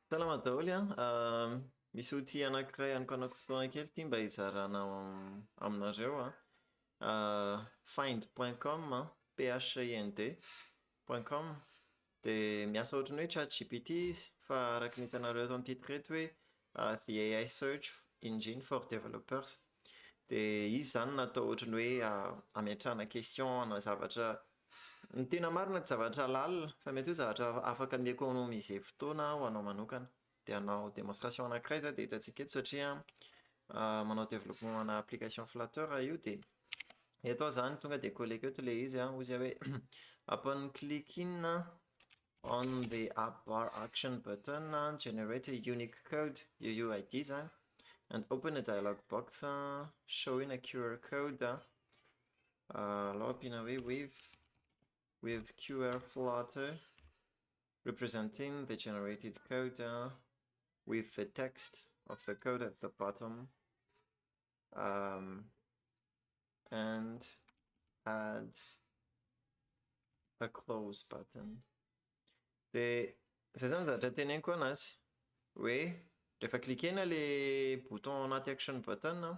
Salama daholo an! Misy outil anankiray anokanako fotoana kely ity mba hizarana aminareo an. Phind point com an, P-H-I-N-D point com. Dia miasa ohatran'ny hoe ChatGPT izy fa araka ny hitanareo eto amin'ny titre eto hoe The AI search engine for developers. Dia izy izany natao ohatran'ny hoe hametrahana question na zavatra. Ny tena marina tsy zavatra lalina fa mety hoe zavatra afaka mi-economiser fotoana ho anao manokana. Dia hanao démonstration anankiray za dia hitantsika eto satria manao développement ana application Flutter io dia eto aho izany tonga dia colleko eto ilay izy an, hoy izy hoe upon clicking on the app bar action button, generate a unique code, UUID izany, and open a dialog box showing a QR code. Alao ampiana hoe with QR Flutter representing the generated code with the text of the code at the bottom and add a close button. Dia izay izany zavatra teneniko anazy hoe rehefa cliquena ilay bouton anaty action button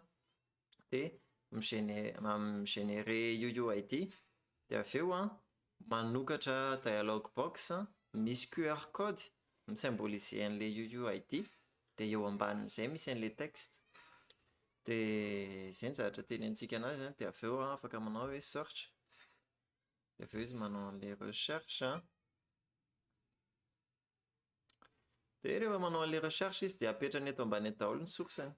dia mi-générer UUID, dia avy eo an manokatra dialog box misy QR code mi-symboliser an'ilay UUID, dia eo ambanin'izay misy an'ilay texte. Dia izay ny zavatra tenenintsika anazy an, dia avy eo afaka manao hoe search, dia avy eo izy manao an'ilay recherche. Dia rehefa manao an'ilay recherche izy dia apetrany eto ambany eto daholo ny source-ny.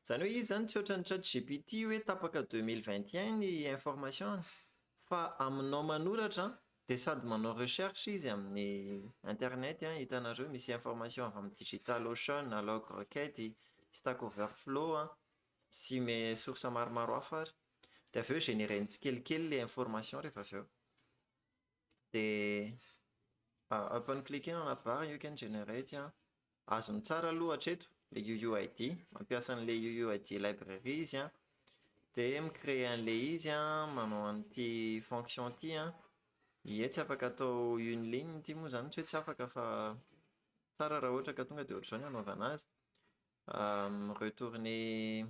Izany hoe izy izany tsy ohatran'ny ChatGPT hoe tapaka 2021 ny information-ny fa aminao manoratra dia sady manao recherche izy amin'ny internet an, hitanareo misy information avy amin'ny Digital Ocean, LogRocket, Stack Overflow an, sy source maromaro hafa ary. Dia avy eo générer-ny tsikelikely ilay information rehefa avy eo. Dia upon clicking on a bar you can generate an, azony tsara aloha hatreto ilay UUID, mampiasa an'ilay UUID library izy an, dia mi-créer an'ilay izy an, manao an'ity fonction ity an, ie tsy afaka atao une ligne ity moa izany, tsy hoe tsy afaka fa tsara raha ohatra ka tonga dia ohatr'izao ny hanaovana azy, mi-retourner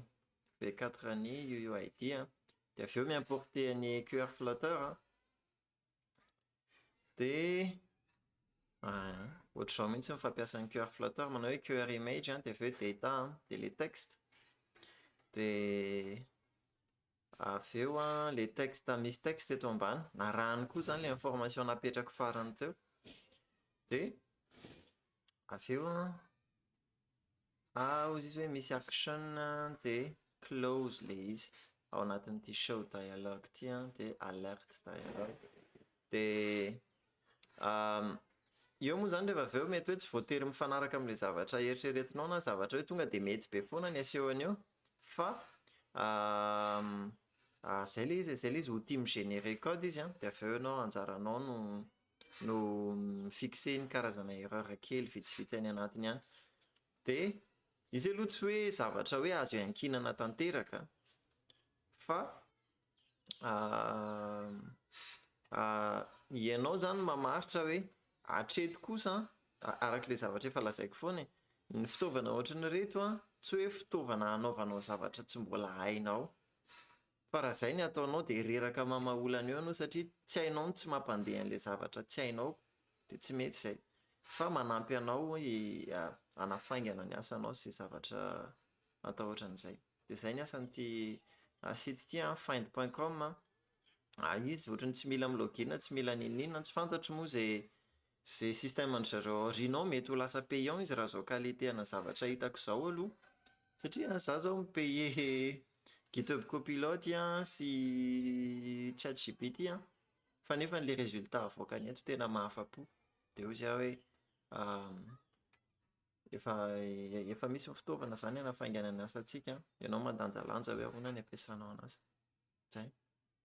V4 ny UUID an, dia avy eo mi-importer ny QR Flutter an, dia ohatr'izao mihitsy ny fampiasan'ny QR Flutter, manao hoe QR image an, dia avy eo data an, dia ilay texte, dia avy eo an ilay texte misy texte eto ambany, narahany koa izany ilay information napetrako farany teo, dia avy eo an, hozy izy hoe misy action dia close ilay izy ao anatin'ity show dialog ity an, dia alert dialog. Dia eo moa izany rehefa avy eo mety hoe tsy voatery mifanaraka amin'ilay zavatra eritreretinao na zavatra hoe tonga dia mety be foana ny asehony eo fa izay ilay izy e, izay ilay izy, outil mi-générer code izy an, dia avy eo ianao anjaranao no no mi-fixer ny karazana erreur kely vitsivitsy any anatiny any. Dia izy aloha tsy hoe zavatra hoe azo iankinana tanteraka fa ianao izany mamaritra hoe hatreto kosa arak'ilay zavatra efa lazaiko foana e, ny fitaovana ohatran'ireto an, tsy hoe fitaovana hanaovanao zavatra tsy mbola hainao. Fa raha izay ny ataonao dia reraka mamaolana eo ianao satria tsy hainao ny tsy mampandeha an'ilay zavatra tsy hainao, dia tsy mety izay. Fa manampy anao hanafaingana ny asanao sy zavatra atao ohatran'izay. Dia izay ny asan'ity site ity an, phind point com an. Izy ohatran'ny tsy mila mi-login, tsy mila n'inon'inona, tsy fantatro moa izay izay système an-dry zareo aoriana ao, mety ho lasa payant izy raha izao qualité ana zavatra hitako izao aloha. Satria za zao mi-payer GitHub Copilot an sy ChatGPT an, fa nefa ilay résultat avoakany eto tena mahafa-po. Dia hoy aho hoe efa efa misy ny fitaovana izany hanafaingana ny asantsika, ianao mandanjalanja hoe ahoana ny ampiasanao anazy. Zay.